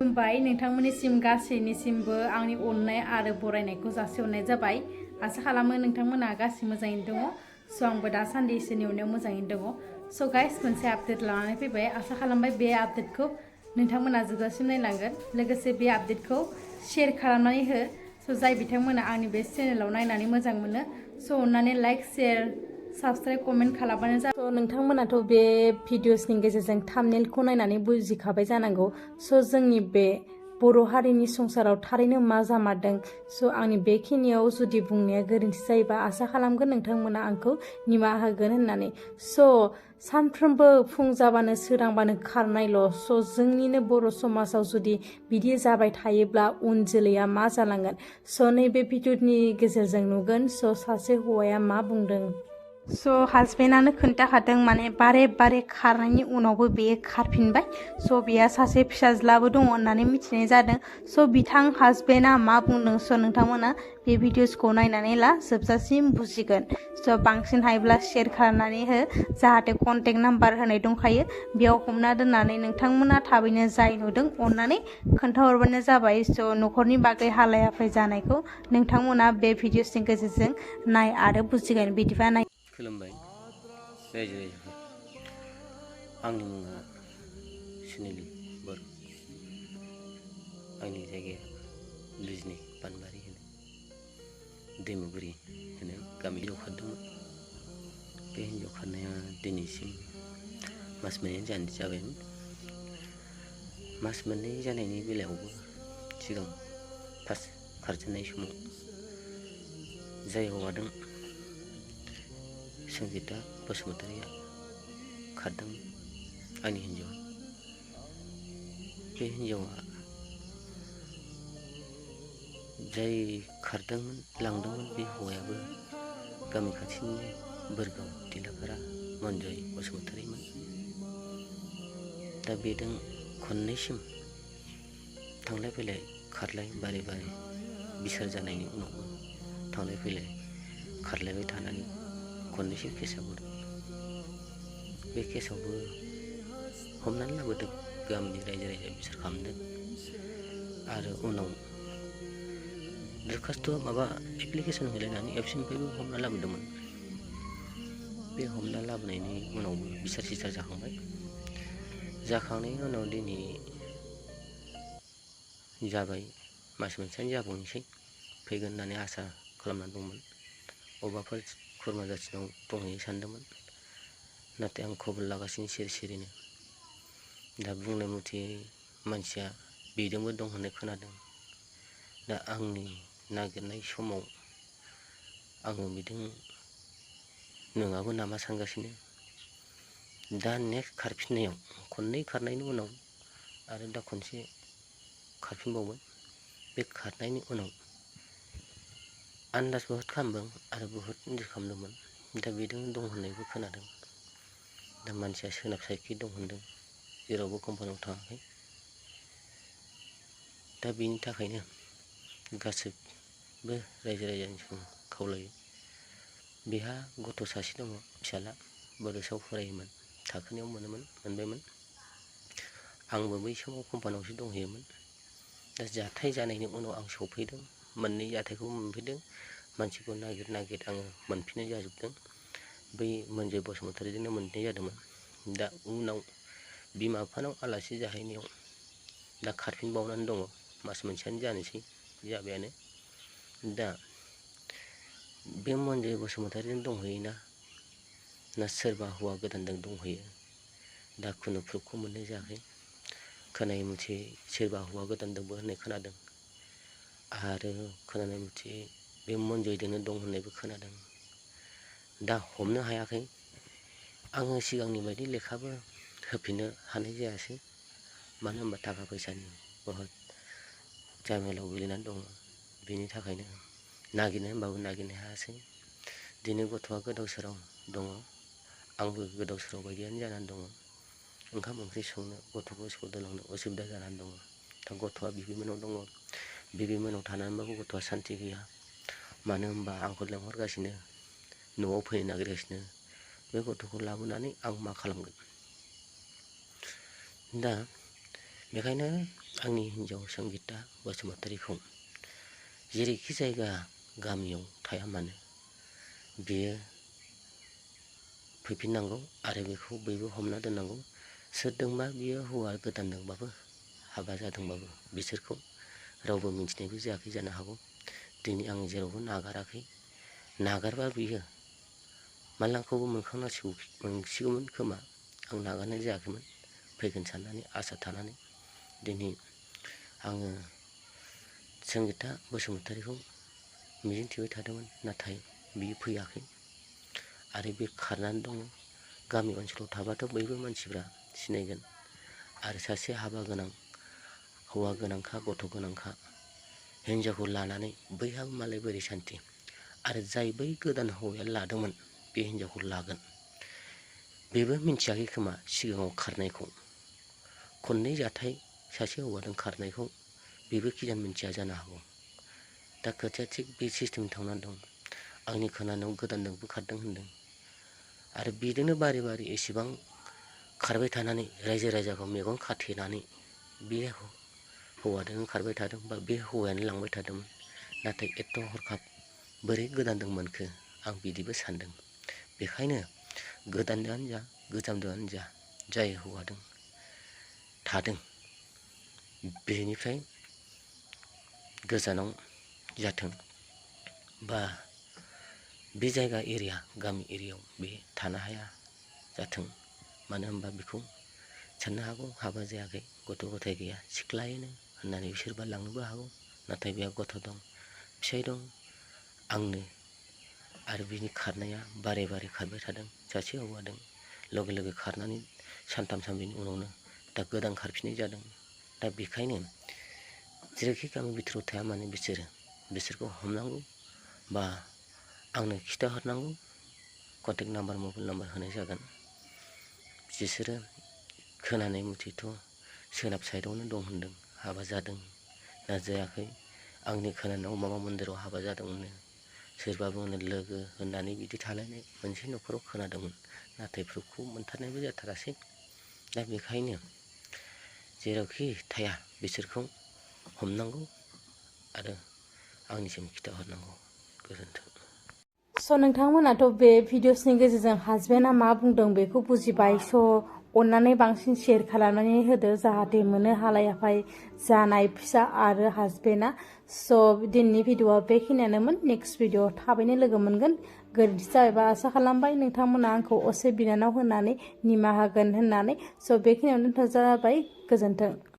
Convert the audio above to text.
खुलुमबाय नोंथांमोननिसिम गासैनिसिमबो आंनि अननाय आरो बरायनायखौ जासिहरनाय जाबाय। आसा खालामो नोंथांमोना गासै मोजाङैनो दङ। स' आंबो दासान्दि इसोरनि अननायाव मोजाङैनो दङ। स' गाइस मोनसे आपडेट लानानै फैबाय। आसा खालामबाय बे आपडेटखौ नोंथांमोना जोबजासिम नायलांगोन। लोगोसे बे आपडेटखौ शेयार खालामनानै हो। स' जाय बिथांमोना आंनि बे चेनेलाव नायनानै मोजां मोनो स' अननानै लाइक शेयार साबस्क्राइब कमेन्ट खालामबानो जाबाय। स' नोंथांमोनाथ' बे भिडिअसनि गेजेरजों थाम्बनेलखौ नायनानै बुजिखाबाय जानांगौ। स' जोंनि बे बर' हारिनि संसाराव थारैनो मा जामारदों। स' आंनि बेखिनियाव जुदि बुंनाया गोरोन्थि जायोबा आसा खालामगोन नोंथांमोना आंखौ निमाहा होगोन होननानै। स' सानफ्रोमबो फुं जाबानो सोरांबानो खारनायल'। स' जोंनिनो बर' समाजाव जुदि बिदि जाबाय थायोब्ला उन जोलैया मा जालांगोन। स' नैबे भिडिअनि गेजेरजों नुगोन। स' सासे हौवाया मा बुंदों। स' हासबेन्डआनो खोन्थाखादों माने बारे बारे खारनायनि उनावबो बेयो खारफिनबाय। स' बेहा सासे फिसाज्लाबो दङ होननानै मिथिनाय जादों। स' बिथां हासबेन्डआ मा बुंदों स' नोंथांमोना बे भिडिअसखौ नायनानै ला जोबजासिम बुजिगोन। स' बांसिन हायोब्ला शेयार खालामनानै हो जाहाथे कन्टेक्ट नाम्बार होनाय दंखायो बेयाव हमना दोननानै नोंथांमोना थाबैनो जाय नुदों अननानै खोन्थाहरबानो जाबाय। स' न'खरनि बागै हालाय हाफाय जानायखौ नोंथांमोना बे भिडिअसनि गेजेरजों नाय आरो बुजिगोन। बिदिबा नाय। खुलुमबाय रायजो राजाफोर, आंनि मुङा सुनिल बर'। आंनि जायगाया बिजनि पानबारि होनो दैमुगुरि होनो गामि। हिनजाव खारदोंमोन। बे हिनजाव खारनाया दिनैसिम मास मोननै जाबायमोन। मास मोननै जानायनि बेलायावबो सिगां फार्स्ट खारजेननाय समाव जाय हौवादों संगिता बसुमतारिया खारदोंमोन आंनि हिन्जावा। बे हिन्जावा जाय खारदोंमोन लांदोंमोन बे हौवायाबो गामि खाथिनिनो बोरगाव दिलाफारा मनजय बसुमतारिमोन। दा बेदों खननैसिम थांलाय फैलाय खारलाय बारे बारे बिसार जानायनि उनावबो थांलाय फैलाय खारलायबाय थानानै खननैसिम केसाव होदों। बे केसावबो हमनानै लाबोदों गामिनि रायजो राजा बिसार खालामदों आरो उनाव दरखास्थ' माबा एप्लिकेसन होलायनानै एबसुनिफ्रायबो हमना लाबोदोंमोन। बे हमना लाबोनायनि उनावबो बिसार सिसार जाखांबाय। जाखांनायनि उनाव दिनै जाबाय मास मोनसेयानो जाबावनोसै फैगोन होननानै आसा खालामनानै दंमोन। अबावबाफोर खुरमा जाथिनाव दंहैयो सानदोंमोन, नाथाय आं खबर लागासिनो सिरि सिरिनो। दा बुंनाय मथे मानसिया बेजोंबो दं होननाय खोनादों। दा आंनि नागिरनाय समाव आङो बिदों नोङाबो नामा सानगासिनो। दा नेक्स्ट खारफिननायाव खननै खारनायनि उनाव आरो दा खनसे खारफिनबावबाय। बे खारनायनि उनाव आन्दाज बहुद खालामदों आरो बहुद इन्जय खालामदोंमोन। दा बेजों दं होननायबो खोनादों। दा मानसिया सोनाब साइडखि दं होनदों, जेरावबो कम्पानियाव थाङाखै। दा बेनि थाखायनो गासैबो रायजो राजानिसिम खावलायो। बेहा गथ' सासे दङ, फिसाला बड'सायाव फरायोमोन, थाखोनैयाव मोनबायमोन। आंबो बै समाव कम्पानियावसो दंहैयोमोन। दा जाथाय जानायनि उनाव आं सफैदों, मोननै जाथायखौ मोनफैदों। मानसिखौ नागिर नागिर आङो मोनफिननाय जाजोबदों। बै मनजय बसुमतारिजोंनो मोननाय जादोंमोन। दा उनाव बिमा बिफानाव आलासि जाहैनायाव दा खारफिनबावनानै दङ। मास मोनसेयानो जानोसै जाबायानो। दा बे मनजय बसुमतारिजों दंहैयोना ना सोरबा हौवा गोदानजों दंहैयो, दा खुनु प्रुफखौ मोननाय जायाखै। खोनानाय मथे सोरबा हौवा गोदानजोंबो होननाय खोनादों आरो खोनानाय मथे बे मनजयजोंनो दं होननायबो खोनादों। दा हमनो हायाखै। आङो सिगांनि बायदि लेखाबो होफिननो हानाय जायासै। मानो होनबा थाखा फैसानि बहुद जामेलायाव गोलैनानै दङ। बेनि थाखायनो नागिरनो होनबाबो नागिरनो हायासै। दिनै गथ'आ गोदाव सोराव दङ। आंबो गोदाव सोराव बायदियानो जानानै दङ। ओंखाम ओंख्रि संनो गथ'खौ स्कुल दोनलांनो उसुबिदा जानानै दङ। दा गथ'आ बिबैमोननाव दङ। बिबैमोननाव थानानैबाबो गथ'आ सान्थि गैया। मानो होनबा आंखौ लेंहरगासिनो, न'आव फैनो नागिरगासिनो। बे गथ'खौ लाबोनानै आं मा खालामगोन? दा बेखायनो आंनि हिन्जाव संगिता बसुमतारीखौ जेरैखि जायगा गामियाव थाया मानो बियो फैफिननांगौ आरो बेखौ बयबो हमना दोननांगौ। सोरजोंबा बियो हौवा गोदानजोंबाबो हाबा जादोंबाबो बिसोरखौ रावबो मिन्थिनायबो जायाखै जानो हागौ। दिनै आं जेरावबो नागाराखै। नागारबा बियो मालांखौबो मोनसिगौमोन खोमा आं नागारनाय जायाखैमोन फैगोन साननानै आसा थानानै। दिनै आङो संगिता बसुमतारीखौ मिजिंथिबाय थादोंमोन, नाथाय बियो फैयाखै आरो बे खारनानै दङ। गामि ओनसोलाव थाबाथ' बयबो मानसिफ्रा सिनायगोन आरो सासे हाबा गोनां हौवा गोनांखा गथ' गोनांखा हिन्जावखौ लानानै बैहाबो मालाय बोरै सान्थि आरो जाय बै गोदान हौवाया लादोंमोन बे हिन्जावखौ लागोन बेबो मिन्थियाखै खोमा सिगाङाव खारनायखौ खननै जाथाय सासे हौवाजों खारनायखौ बेबो खिजान मिन्थिया जानो हागौ। दा खोथाया थिग बे सिस्टेम थांनानै दं। आंनि खोनानायाव गोदानजोंबो खारदों होनदों आरो बिजोंनो बारे बारे एसेबां खारबाय थानानै रायजो राजाखौ मेगन खाथेनानै बे हौवाजों खारबाय थादों बा बे हौवायानो लांबाय थादोंमोन। नाथाय एथ' हरखाब बोरै गोदानजों मोनखो आं बिदिबो सानदों। बेखायनो गोदानजोंआनो जा गोजामजोंआनो जा जाय हौवाजों थादों बेनिफ्राय गोजानाव जाथों बा बे जायगा एरिया गामि एरियायाव बे थानो हाया जाथों। मानो होनबा बेखौ साननो हागौ हाबा जायाखै गथ' गथाय गैया सिख्लायैनो होननानै बिसोरबा लांनोबो हागौ। नाथाय बेहा गथ' दं फिसाइ दं आंनो आरो बिनि खारनाया बारे बारे खारबाय थादों सासे हौवाजों लगे लगे खारनानै सानथाम सानब्रैनि उनावनो दा गोदान खारफिननाय जादों। दा बेखायनो जेरैखि गामि बिथोराव थाया मानो बिसोरखौ हमनांगौ बा आंनो खिथाहरनांगौ। कन्टेक्ट नाम्बार मबाइल नाम्बार होनाय जागोन। बिसोरो खोनानाय मथेथ' सोनाब साइडआवनो दं होनदों हाबा जादों ना जायाखै। आंनि खोनानायाव माबा मन्दिराव हाबा जादोंमोननो सोरबा बुंनो लोगो होननानै बिदि थालायनाय मोनसे न'खराव खोनादोंमोन। नाथाय प्रुफखौ मोनथारनायबो जाथारासै। दा बेखायनो जेरावखि थाया बिसोरखौ हमनांगौ आरो आंनिसिम खिथाहरनांगौ। गोजोन्थों। स' नोंथांमोनाथ' बे भिडिअसनि गेजेरजों हासबेन्डआ मा बुंदों बेखौ बुजिबाय। स' अननानै बांसिन शेयार खालामनानै होदो जाहाथे मोननो हालाय हाफाय जानाय फिसा आरो हासबेन्डआ। स' दिनैनि भिडिअआ बेखिनियानोमोन। नेक्स्ट भिडिअआव थाबैनो लोगो मोनगोन। गोरोन्थि जायोबा आसा खालामबाय नोंथांमोना आंखौ असे बिनानाव होननानै निमाहा होगोन होननानै। स' बेखिनियावनो दोनथ' जाबाय। गोजोन्थों।